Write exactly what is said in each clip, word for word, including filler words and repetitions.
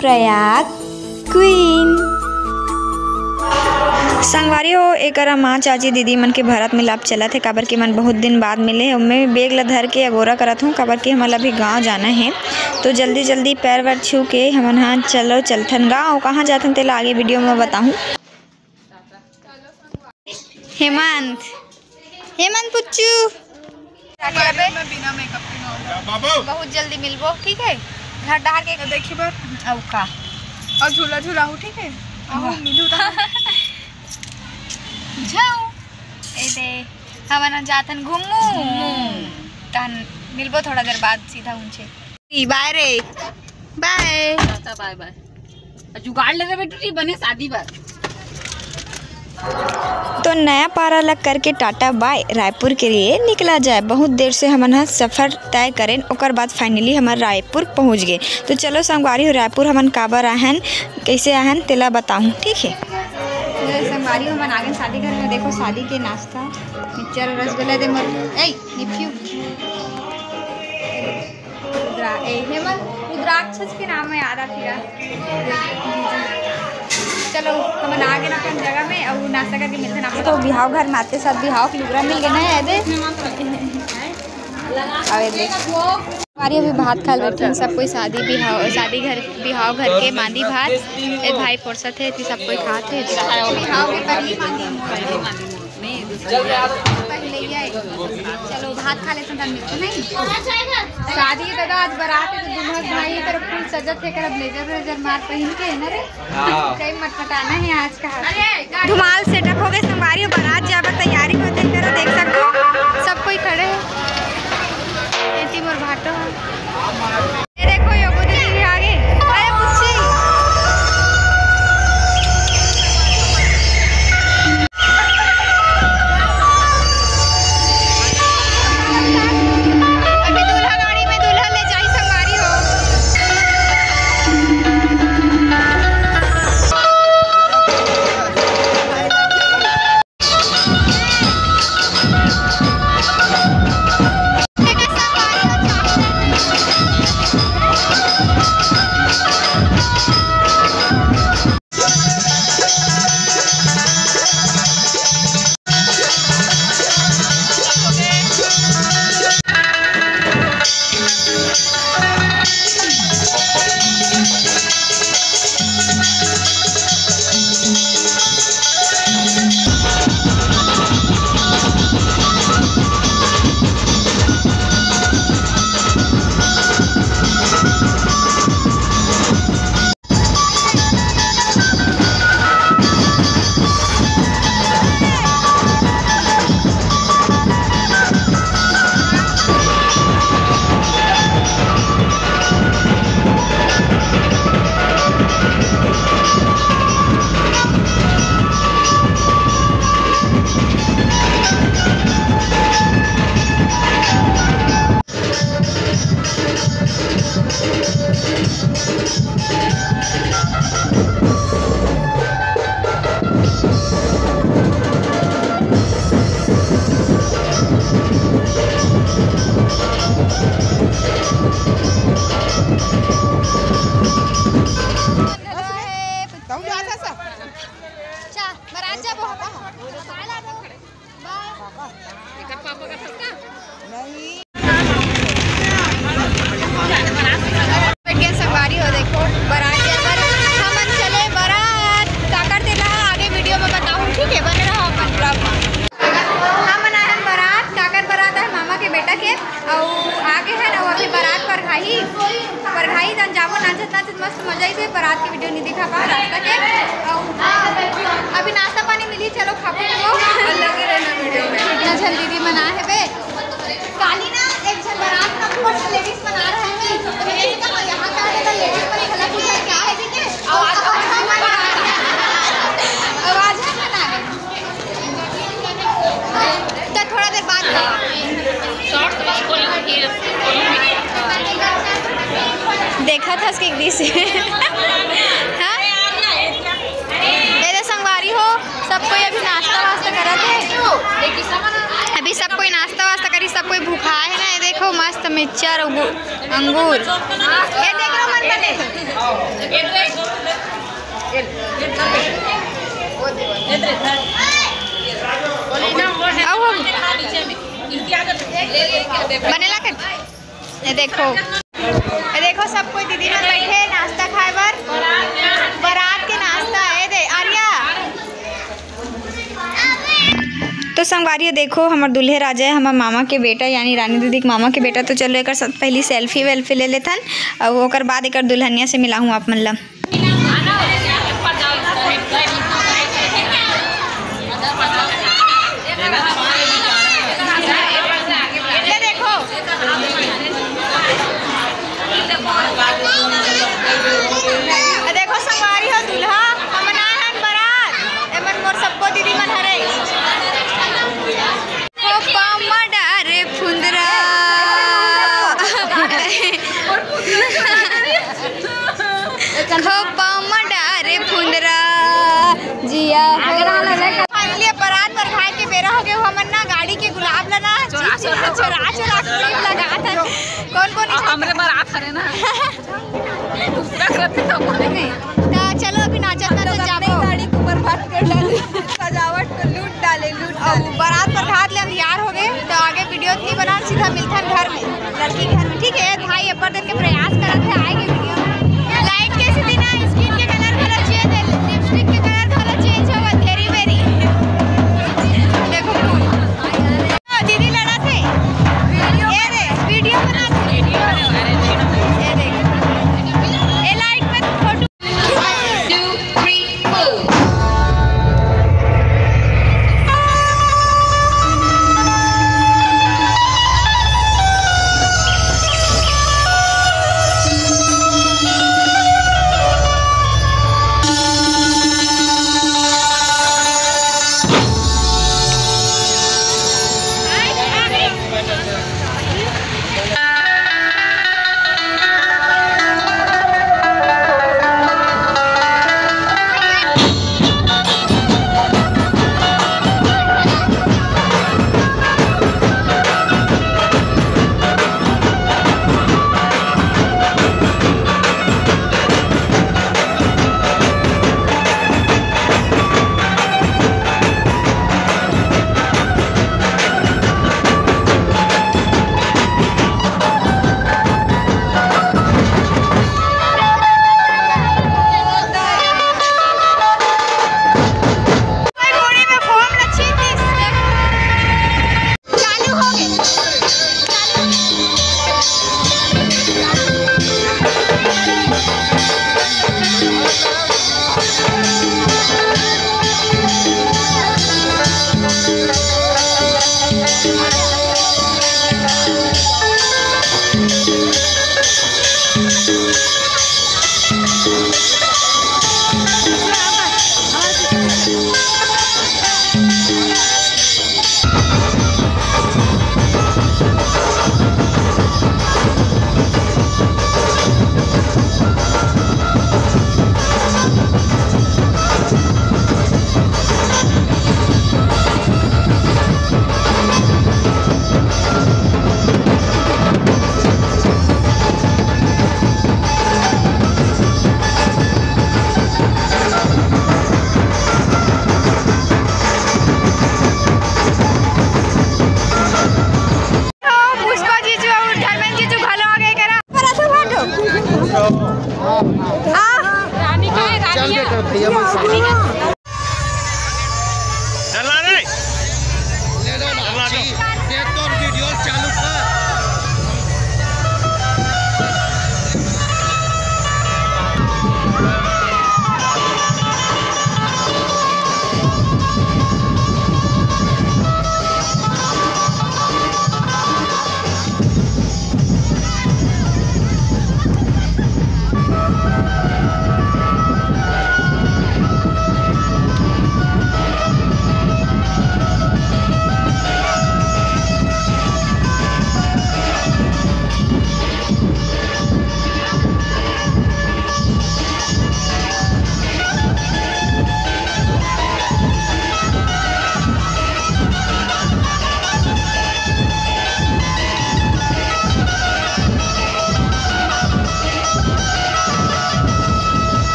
Prayag queen. संगवारी हो, एकरा माँ, चाची, दीदी मन के भरत मिलाप चलत हे, काबर कि मन बहुत दिन बाद मिले हे। ओमे बेग ला धर के अगोरा करत हूँ, काबर कि हमन ला अभी गाँव जाना हे। तो जल्दी जल्दी पैर वैर छू के हमन हा चलो चलथन गाँव। कहाँ जाथन तेला आगे वीडियो में बताहूँ। हेमंत, हेमंत पुच्चू। मैं बिना मेकअप के ना आऊँ। बहुत जल्दी मिलबो, ठीक है? घर डहर के देखी बर। अउ का? अउ झूला झूलाहू, ठीक है? आहू, वाह। मिलू त। जाओ। ए दे, हमन जाथन घूमू। घूमू। तहन मिलबो थोड़ा देर बाद सीधा उनसे। बाय रे। बाय। टाटा बाय बाय। जुगाड़ ले रे बेटू जी, बने शादी बर। तो नया पारा ला करके टाटा बाय रायपुर के लिए निकला जाए। बहुत देर से हमन ह सफर तय करेन, ओकर बाद finally हमन रायपुर पहुँच गए। तो चलो संगवारी हो, रायपुर हमन काबर आहन, कैसे आहन, तेला बताहूँ, ठीक है? ये संगवारी हो, हमन आगे शादी घर में। देखो शादी के नाश्ता, मिक्सचर, रसगुल्ला दे मोर, ए, निफ्यू। रुद्रा-, ए, हेमंत, रुद्राक्षस के नाम में याद आती रहा। चलो, हमन आ गए ना अपन जगह में, अब नाश्ता करके मिलते हैं आपको। तो बिहाव घर में आते साथ बिहाव के लुगरा मिल गए ना, याद है? अबे देख। हमारी अभी भात खा बैठे हैं सब कोई, शादी बिहाव, शादी घर, बिहाव घर के मांदी भात। ए भाई परसत है, एती सब कोई खात है। बिहाव के पहली मांदी। पहले ही आए। चलो, भात खा लेते हैं, तब मिलते नहीं। शादी है दादा, आज बारात है, तो दोनों भाई तरफ फुल सजत है, करब ब्लेजर व्लेजर मार पहन के, है ना रे? हाँ। कहीं मटमटाना है आज का। धुमाल सेटअप हो गए, संगवारी हो, बारात जाए बर तैयारी होते करो, देख सकते हो, सब कोई खड़े हैं। एती मोर भाटो है। ये देखो, योगो दीदी भी आ गई। अरे बुच्ची। अभी दूल्हा गाड़ी में दूल्हा ले जाई संगवारी हो। चा, बरात जाबो। बैठ गए संगवारी हो, देखो, बरात जाए बर हमन चले बरात। काकर तेला आगे वीडियो में बताऊँ, ठीक है? बने रहो अपन ब्लॉग में। हमन आए हन बरात, काकर बरात है मामा के बेटा के, अउ आगे है ना, वो अभी बरात परघाही, परघाही तन जाबो नाचत नाचत। मस्त मजा आइसे। बरात के वीडियो नहीं दिखा पा रास्ता के। अउ अभी नाश्ता पानी मिली, चलो खाबो पीबो। अलग ही रहना वीडियो में। इतना झन दीदी मन आए हे बे। काली ना एक झन बरात का ऊपर से लेडीज मन आ रहे हैं। तो मैं किसी का यहाँ क्या है, लेडीज मन खला पूछा क्या है, ठीक है? आवाज, आवाज है ना? तो थोड़ा देर बाद देखा था उसके एक दिस। हाँ? ये तो संगवारी हो, सब कोई अभी नाश्ता वास्ता करत है। अभी सब कोई नाश्ता वास्ता करी, सब कोई भूखा है ना। ये देखो मस्त मिक्सचर, अंगू-, अंगूर। ये देख लो मन बने। आओ, आओ। बने ला कर। ये देखो, ये देखो, सब कोई दीदी मन बैठे हे नाश्ता खाए बर। बारात के नाश्ता, ये दे, आर्या। तो संगवारी हो, देखो, हमर दूल्हे राजा हे, हमर मामा के बेटा, यानी रानी दीदी के मामा के बेटा। तो चलो, एकर साथ पहली selfie वेल्फी ले लेथन, अउ ओकर बाद एकर दुल्हनिया से मिलाहूँ आप मन ला। ये देखो, ये देखो संगवारी हो, दूल्हा हमन आए हन बारात, एमन मोर सबको दीदी मन हरे। खोपा म डारे फुंदरा। खोपा म डारे फुंदरा। जिया हो। Finally, अब बारात बर खाए के बेरा हो गए। हमन ना गाड़ी के गुलाब ला ना चोरा, चोरा, चोरा, चोरा के टीप लगात हन। कौन, कौन इस हमरे बारात हरे ना। दूसरा करते तो बोले नहीं। तो चलो, अभी नाचत, नाचत जाबो। गाड़ी को बर्बाद कर डाले। सजावट को लूट डाले, लूट डाले। बारात बर खात ले अंधियार हो गए, तो आगे video नहीं बना, सीधा मिलथन घर में, लड़की के घर में। ठीक है भाई, अब्बर देख के प्रयास करत हे आए के video। Light के सेती ना skin के colour घलो change हे, lipstick के colour घलो change होवत हे, री मेरी। देखो फूल। ओ, दीदी लड़त हे। ये दे, video बनात हे। ये देख। ये light में photo। Two, three, four. चालू हो गए। पुष्पा जीजू अउ धर्मेंद्र जीजू घलो आ गए करा। पर असु भाटो। हाँ। रानी का है, रानी है। चला रे। चला दो।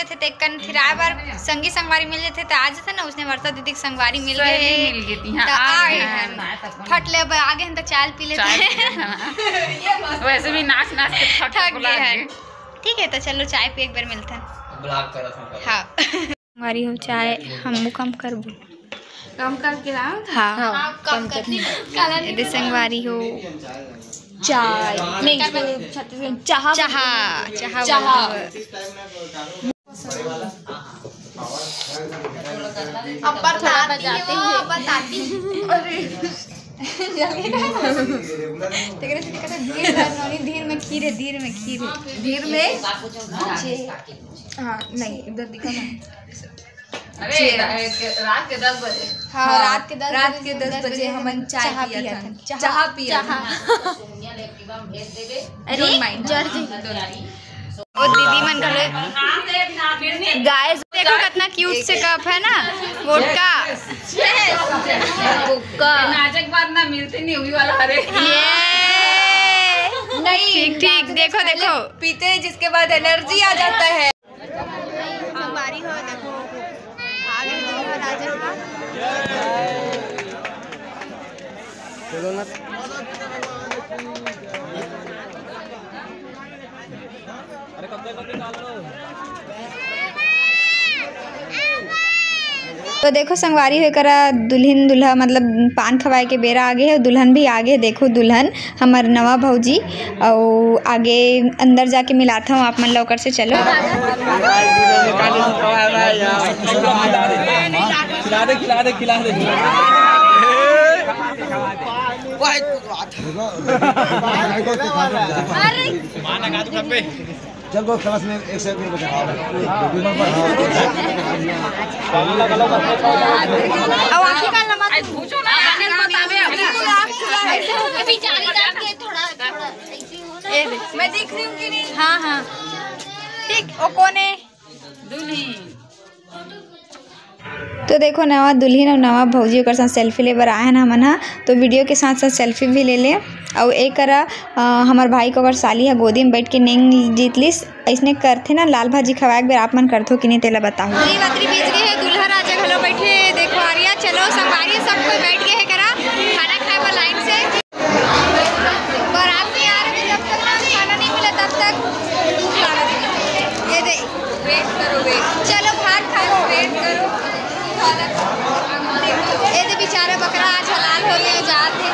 थे तेकन थिराए बर संगी संगवारी मिल जथे त आ जथे ना, उसने वर्षा दीदी के संगवारी मिल गए हे। मिल गई थी, हाँ, त आ गए हन। फट ले अब आगे हन त चाय पी लेते हैं। वैसे भी नाच नाच के थक गए हन। ठीक है, त चलो चाय पी एक बार मिलते हैं। ब्लॉग करत हूँ। हाँ। संगवारी हो, चाय हमू कम करबो। कम करके लाओ। हाँ, हाँ, कम करके। एदे संगवारी हो, चाय नहीं, इसको छत्तीसगढ़ी में चाहा। चाहा, चाहा। अब बताती हूँ, अब बताती हूँ। अरे। तेकरे से कहता, धीर धर नोनी, धीर में खीर है, धीर में खीर है। धीर में? हाँ, नहीं, इधर दिखा ना। अरे, रात के दस बजे। हाँ, हाँ, रात के दस रात बजे, के दस बजे हमन चाय पियत हन। चाहा पियत हन। अरे, जर जी। ओ दीदी मन घलो। गाइस, देखो कितना क्यूट से कप है ना, वोडका। वोडका। नाचे के बाद ना मिलते नहीं हुई वाला, अरे। ये। नहीं, ठीक, ठीक, देखो, देखो। पीते हैं जिसके बाद एनर्जी आ जाता है। संगवारी हो, देखो, आ गए हैं राजा। चलो ना। तो देखो संगवारी हो, एकरा दुल्हिन दूल्हा मतलब पान खवाए के बेरा आगे है, दुल्हन भी आगे है। देखो दुल्हन हमर नवा भौजी, अउ आगे अंदर जाके मिलात हूँ आप मन ला ओकर से। चलो। खिला दे, खिला दे, खिला दे। अरे। चल, बहुत क्लास में एक से एक बजा। अब आखिर का लम्हा तुम पूछो ना, बतावे। अभी जाली डाल के थोड़ा, थोड़ा ऐसे हो ना। ए दे। मैं दिख रही हूँ कि नहीं? हाँ, हाँ। ठीक, ओ कौन है? दुल्हन। तो देखो, नवा दुल्हिन अउ नवा भौजी ओकर साथ सेल्फी ले बर आए हन हमन ह, तो वीडियो के साथ साथ सेल्फी भी ले ले। अउ एकरा, अ, हमर भाई के ओकर साली ह गोदी में बैठ के नेंग जीत लिस। अइसने करथे ना, लाल भाजी खवाए के बेर आप मन करथो कि नहीं, तेला बताहू। दही बतरी बीच गए हे, दूल्हा राजा घलो बैठे हे। देखो आर्या, चलो संगवारी सब कोई बैठ गए हे करा खाना खाए बर लाइन से। बारात में आ रहे, जब तक ना खाना नहीं मिला तब तक भूख लागत है। ये दे, वेट करो, वेट। चलो भात खा लो, वेट करो। ये दे बेचारा बकरा आज हलाल हो गया, जात है।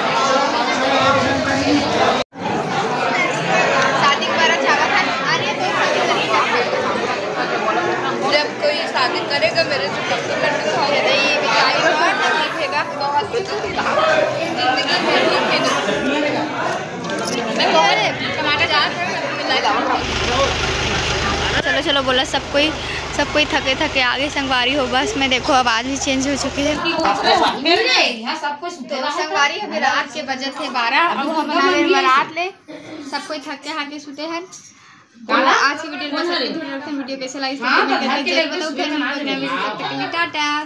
शादी के बारा चावत है। अरे तो शादी करी ना। जब कोई शादी करेगा मेरे से तब तो लड्डू खाओगे। ये बेचारी बहुत तकलीफ है। चलो चलो बोला, सब कोई, सब कोई थके थके आगे संगवारी हो। बस में देखो, आवाज भी चेंज हो चुकी है। तो संगवारी अभी रात के बजत है बारह। अब हम बारात ले सब कोई थके हाके सुते हैं। तो आज की वीडियो बस इतनी दूर रखते हैं। वीडियो कैसे लगी, जरूर बताओ। फिर मिलते हैं नया वीडियो, तब तक के लिए टाटा।